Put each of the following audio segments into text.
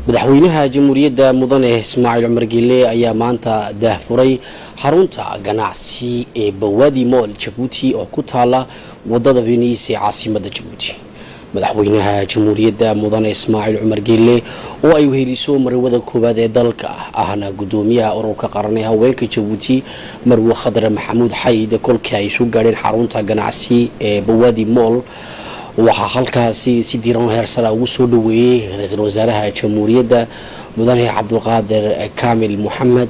Madaxweynaha Jamhuuriyadda Mudane Ismaaciil Cumar Geele ayaa maanta daahfuray xarunta ganacsi ee Bawadi Mall Jabuuti oo ku taala wadada Venice ee caasimada Jabuuti. Madaxweynaha Jamhuuriyadda Mudane Ismaaciil Cumar Geele oo ay weheliso marwada koowaad ee dalka, ahna gudoomiyaha ururka qaran ee haweenka Jabuuti, Marwo Khadre Maxamuud Xayd, kolkii ay soo gaadheen xarunta ganacsi ee Bawadi Mall, waxaa halkaasi si diiran heer sare ugu soo dhaweeyey ra-iisul wasaaraha Jamhuuriyadda Mudane Cabdulqaadir Kaamil Moxamed,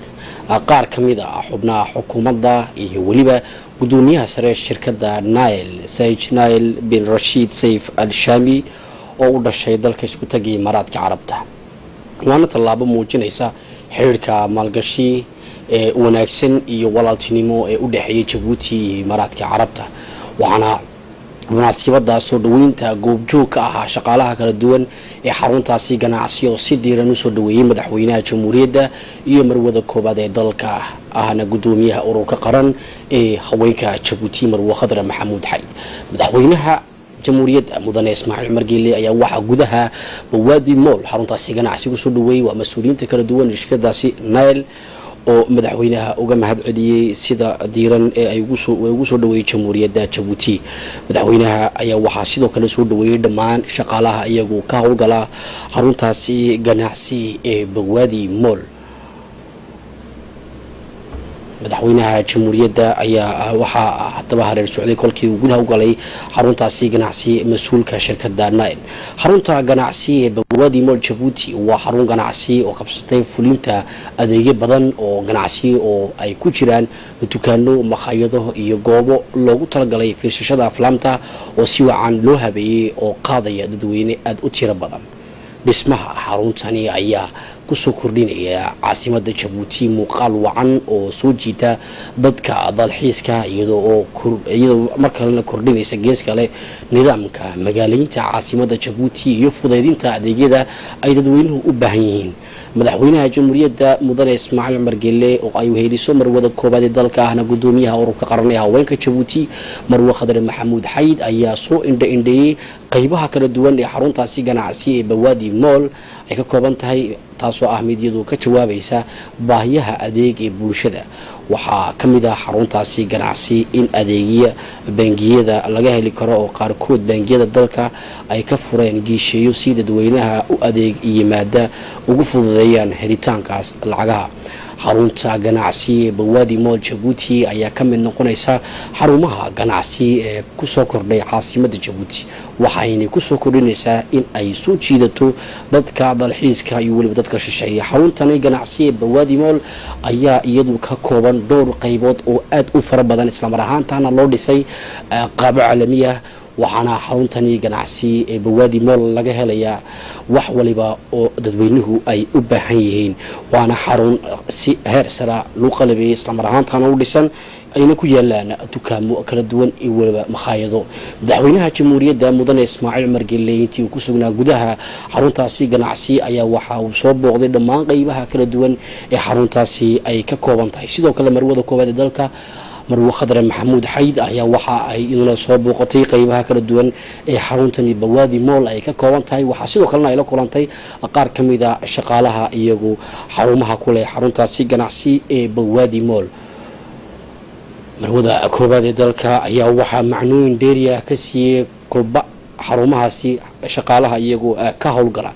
qaar ka mid ah xubnaha xukuumadda iyo weliba gudoomiyaha sare shirkadda Nile, Sayj Nile bin Rashiid Sayf Al Shami, oo u dhashay dalka isku tagay Imaaraadka Carabta. Waana tallaabo muujinaysa xiriirka maalgashi ee wanaagsan iyo walaaltinimo ee u dhexeeya Jabuuti iyo Imaaraadka Carabta. Waxaana munaasibada soo dhaweynta goobjoog ka ahaa shaqaalaha kala duwan ee xaruntaasi ganacsi oo si diiran usoo dhaweeyey madaxweynaha Jamhuuriyadda iyo marwada koowaad ee dalka, ahna gudoomiyaha ururka qaran ee haweenka Jabuuti, Marwo Khadre Maxamuud Xayd. Madaxweynaha Jamhuuriyadda Mudane Ismaaciil Cumar Geele ayaa waxaa gudaha Bawaadi Mall xaruntaasi ganacsi kusoo dhaweeyey waa mas-uuliyiinta kala duwan ee shirkadaasi Nile oo madaxweynaha uga mahad celiyey sida diiran ee ay ugu soo dhaweeyey Jamhuuriyadda Jabuuti. Madaxweynaha ayaa waxaa sidoo kale soo dhaweeyey dhammaan shaqaalaha iyagu ka howlgala xaruntaasi ganacsi ee Bawaadi Mall. Madaxweynaha Jamhuuriyadda ayaa waxaa haddaba hareer socday kolkii uu gudaha u galay xaruntaasi ganacsi mas-uulka shirkadda Nile. Xarunta ganacsi ee Bawadi Mall Jabuuti waa xarun ganacsi oo qabsatay fulinta adeegyo badan oo ganacsi oo ay ku jiraan dukaano, makhaayado iyo goobo loogu talagalay fiirsashada aflaamta oo si wacan loo habeeyey oo qaadaya dadweyne aada u tiro badan. Dhismaha xaruntani ayaa kusoo kordhinaya caasimada Jabuuti muuqaal wacan oo soo jiita dadka dalxiiska, iyadoo mar kalena kordhinaysa gees kale nidaamka magaaleynta caasimada Jabuuti iyo fudaydinta adeegyada ay dadweynuhu u baahan yihiin. Madaxweynaha Jamhuuriyadda Mudane Ismaaciil Cumar Geele oo ay weheliso marwada koobaad ee dalka, ahna gudoomiyaha ururka qaran ee haweenka Jabuuti, Marwo Khadre Maxamuud Xayd, ayaa soo indha indheeyey qaybaha kala duwan ee xaruntaasi ganacsi ee Bawaadi Mall ay ka kooban tahay, taasoo ah mid iyadu ka jawaabaysa baahiyaha adeeg ee bulshada. Waxaa ka mid ah xaruntaasi ganacsi in adeegya bangiyada laga heli karo oo qaarkood bangiyada dalka ay ka fureen giisheeyo si dadweynaha u adeeg yimaada ugu fududeeyaan helitaankaas lacagaha. Xarunta ganacsi ee Bawaadi Mall Jabuuti ayaa ka mid noqonaysa xarumaha ganacsi ee kusoo kordhay caasimada Jabuuti, waxayna kusoo kordhinaysaa in ay soo jiidato dadka dalxiiska iyo weliba dadka shisheeya. Xaruntani ganacsi ee Bawaadi Mall ayaa iyadu ka kooban dhowr qaybood oo aada u fara badan, islamar ahaantana loo dhisay qaabo caalamiya. Waxaana xaruntani ganacsi ee Bawaadi Mall laga helayaa wax waliba oo dadweynuhu ay u baahan yihiin, waana xarun si heer sara loo qalabeeyey, islamar ahaantana u dhisan, ayna ku yaalaan dukaamo kala duwan iyo weliba makhaayado. Madaxweynaha Jamhuuriyadda Mudane Ismaaciil Cumar Geelle intii uu ku sugnaa gudaha xaruntaasi ganacsi ayaa waxa uu soo booqday dhammaan qaybaha kala duwan ee xaruntaasi ay ka kooban tahay. Sidoo kale marwada koowaad ee dalka, Marwo Khadre Maxamuud Xayd, ayaa waxa ay iyaduna soo booqatay qaybaha kala duwan ee xaruntani Bawaadi Mall ay ka kooban tahay. Waxaa sidoo kalena ay la kulantay qaar ka mid a shaqaalaha iyagu xarumaha ku leh xaruntaasi ganacsi ee Bawaadi Mall. Marwada koowaad ee dalka ayaa waxaa macnooyin dheeriah ka siiyey kolba xarumahaasi shaqaalaha iyagu ka howlgala.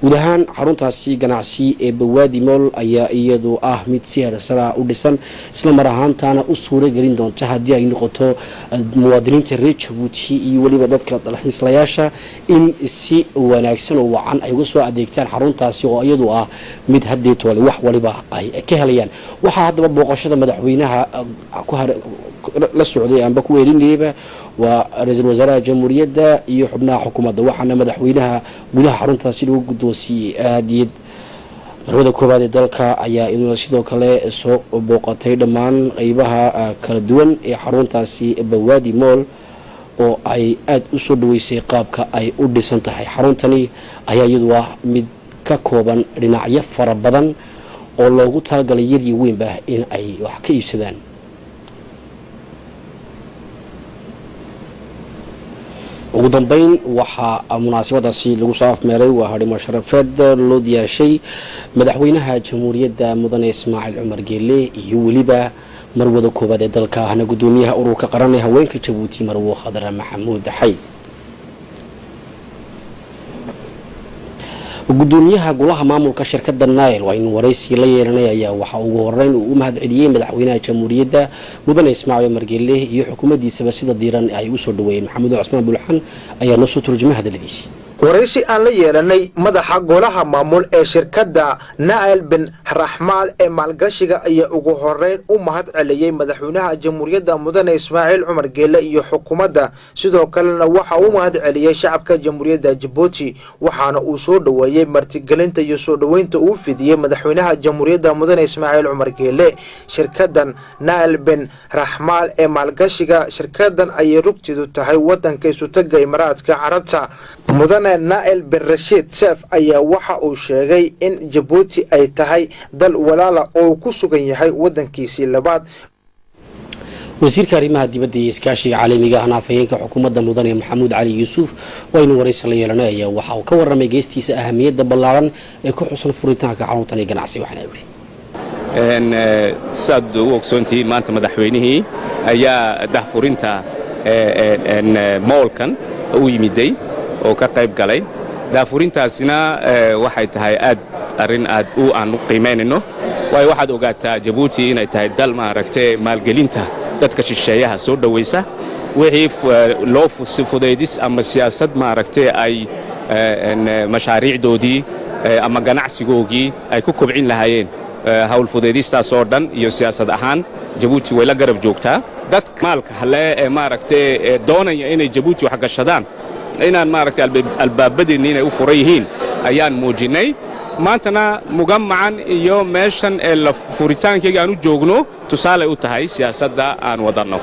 Guud ahaan xaruntaasi ganacsi ee Bawaadi Mall ayaa iyadu ah mid si heersara u dhisan, isla mar ahaantaana u suuro gelin doonta haddii ay noqoto muwaadiniinta reer Jabuuti iyo weliba dadka dalxiislayaasha in si wanaagsan oo wacan ay uga soo adeegtaan xaruntaasi oo iyadu ah mid haddii toole wax waliba ay ka helayaan. Waxaa haddaba booqashada madaxweynaha la socday amba ku weelinayaba waa ra-iisul wasaaraha Jamhuuriyadda iyo xubnaha xukuumadda, waxaana madaxweynaha gudaha xaruntaasi lagu guddoonsiiyey aadiyad. Marwada koowaad ee dalka ayaa iyaduna sidoo kale soo booqatay dhammaan qeybaha kala duwan ee xaruntaasi Bawaadi Mall oo ay aada u soo dhaweysay qaabka ay u dhisan tahay. Xaruntani ayaa iyadu ah mid ka kooban dhinacyo fara badan oo loogu talagalay yar iyo weynba in ay wax ka iibsadaan. Ugu dambeyn waxaa munaasabadaasi lagu soo afmeeray waa hadhimo sharafeed loo diyaarshay madaxweynaha jamhuuriyadda mudane Ismaaciil Cumar Geele iyo weliba marwada koowaad ee dalka, ahna gudoomiyaha ururka qaran ee haweenka Jabuuti, marwo Khadra Maxamuud Xayd. Gudoomiyaha golaha maamulka shirkadda Nile waa inuu waraysi la yeelanay ayaa waxa ugu horeyn uu u mahad celiyey madaxweynaha jamhuuriyadda mudane Ismaaciil Cumar Geele iyo xukuumaddiisaba sida diiran ay u soo dhaweeyeen. Maxamuud Cusmaan Bulxan ayaa noo soo turjumay hadaladiisii. Waraysi aan la yeelanay madaxa golaha maamul ee shirkadda Naa'il bin Raxmaal ee maalgashiga ayaa ugu horeyn u mahad celiyey madaxweynaha jamhuuriyadda mudane Ismaaciil Cumar Geele iyo xukuumadda. Sidoo kalena waxa uu mahad celiyey shacabka jamhuuriyadda Jabuuti, waxaana uu soo dhoweeyey martigelinta iyo soo dhoweynta uu fidiyey madaxweynaha jamhuuriyadda mudane Ismaaciil Cumar Geele. Shirkaddan Naa'il bin Raxmaal ee maalgashiga, shirkaddan ayay rugteedu tahay wadanka isutaga Imaaraadka Carabta. Mudane Naa'il bin Rashiid Seef ayaa waxa uu sheegay in Jabuuti ay tahay dal walaala oo ku sugan yahay wadankiisii labaad. Wasiirka arrimaha dibadda iyo iskaashiga caalamiga ahna afhayeenka xukuumadda mudane Maxamuud Cali Yuusuf oo aynu waraysi la yeelanay ayaa waxa uu ka warramay geestiisa ahamiyadda ballaaran ee ku xusan furitaanka xaruntan ee ganacsi, waxaana yidhi: Sidaad u ogsoontihiin, maanta madaxweynihii ayaa dahfurinta mallkan u yimiday oo ka qayb galay. Daafurintaasina waxay tahay aad arrin aad u aan u qiimaynayno, waayo waxaad ogaataa Jabuuti inay tahay dal maaragtay maalgelinta dadka shisheeyaha soo dhowaysa, wixii loo fudaydis ama siyaasad maaragtay ay mashaariicdoodii ama ganacsigoogii ay ku kobcin lahaayeen. Hawl fudaydistaas oo dhan iyo siyaasad ahaan Jabuuti way la garab joogtaa dadka maalka hale ee maaragtay doonaya inay Jabuuti wax gashadaan, inaan maaragtay albaabadeenni inay u furan yihiin ayaan muujinnay. Maantana mugamacan iyo meeshan ee la furitaankayga aan u joogno tusaaley u tahay siyaasadda aan wadanno.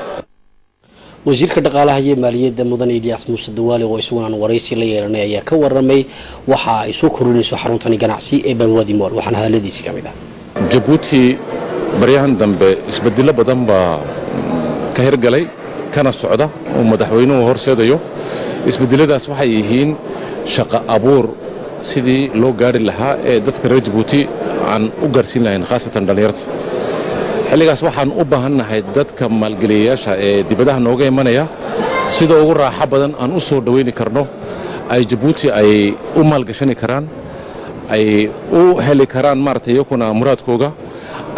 Wasiirka dhaqaalaha iyo maaliyadda mudane Ilyaas Muuse Dawaale oo isaguna aan waraysi la yeelanay ayaa ka warramay waxa ay soo kordhinayso xaruntani ganacsi ee Banwadi Mall, waxaana hadaladiisii ka mid ah: Jabuuti baryahan dambe isbedello badan baa ka hirgalay kana socda oo madaxweynuhu horseedayo. Isbedeladaas waxay yihiin shaqo abuur sidii loo gaari lahaa ee dadka reer Jabuuti aan u gaarsiin lahayn, khaasatan dhallinyarta. Xilligaas waxaan u baahannahay dadka maalgeliyayaasha ee dibadaha nooga imanaya sida ugu raaxo badan aan u soo dhowayni karno, ay Jabuuti ay u maalgashani karaan, ay u heli karaan maaragtay iyakuna muraadkooga,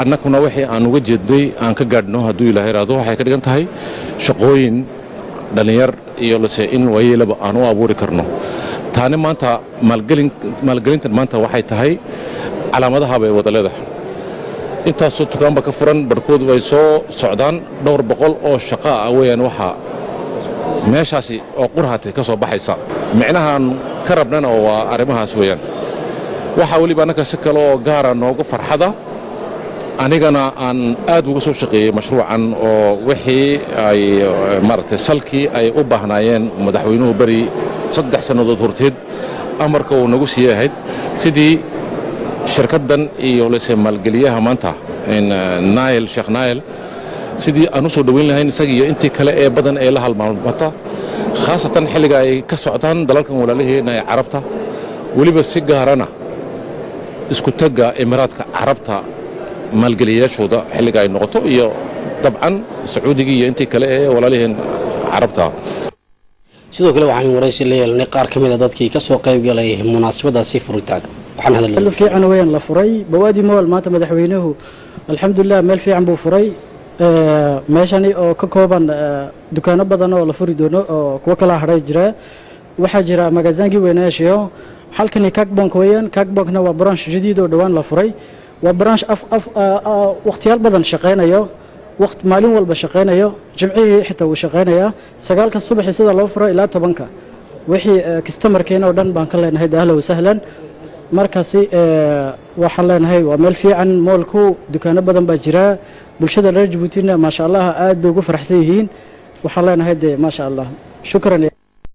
annaguna wixii aan uga jeednay aan ka gaadhno hadduu Ilahay iraado. Waxay ka dhigan tahay shaqooyin dhallinyar iyo lase in waayeelaba aan u abuuri karno. Taani maanta maalgelintan maanta waxay tahay calaamadaha bay wada leedahay. Intaasoo dukaanba ka furan, barhkood way soo socdaan, dhowr boqol oo shaqo ah weeyaan waxaa meeshaasi oo qurhatay ka soo baxaysa. Micnahaan ka rabnana waa arrimahaas weeyaan. Waxaa weliba annaka si kale oo gaara noogu farxada, anigana aan aad uga soo shaqeeyey mashruucan oo wixii ay maaragtay salkii ay u baahnaayeen madaxweynuhu beri 3 sannadood horteed amarka uu nagu siiyey ahayd sidii shirkaddan iyo lase maalgeliyaha maanta Nile, Sheekh Nile, sidii aan u soo dhoweyn lahayn isaga iyo intii kale ee badan ee la halmaamata, khaasatan xilliga ay ka socdaan dalalkan walaalaheenna ee Carabta, weliba si gaarana isku tagga Imaaraadka Carabta maalgeliyayaashooda xilliga ay noqoto, iyo dabcan Sacuudigii iyo intii kale ee walaalaheen Carabta. Sidoo kale waxaan waraysi la yeelanay qaar ka mid a dadkii ka soo qayb galay munaasabadaasi furitaanka, waxaan hadalay: Fiican weeyaan la furay Bawaadi Mall maanta. Madaxweynuhu alxamdulilah meel fiican buu furay meeshani oo ka kooban dukaano badan oo la furi doono oo kuwo kala hadhay jira. Waxaa jira magazaankii weynaashiyo halkani Cagbank weeyaan. Cagbankna waa branch jadiid oo dhowaan la furay, waa branch af af waqtiyaal badan shaqeynayo, waqti maalin walba shaqeynayo, jimcihii xitaa wuu shaqeynayaa, 9-ka subaxii sida loo furo ilaa 10-ka. Wixii customerkeena oo dhan baan ka leenahay ahla wasahlan. Markaasi waxaan leenahay waa meel fiican mallku, dukaano badan baa jira. Bulshada reer Jabuutina maasha Allah aad bay ugu faraxsan yihiin. Waxaan leenahay dee maasha Allah, shukran.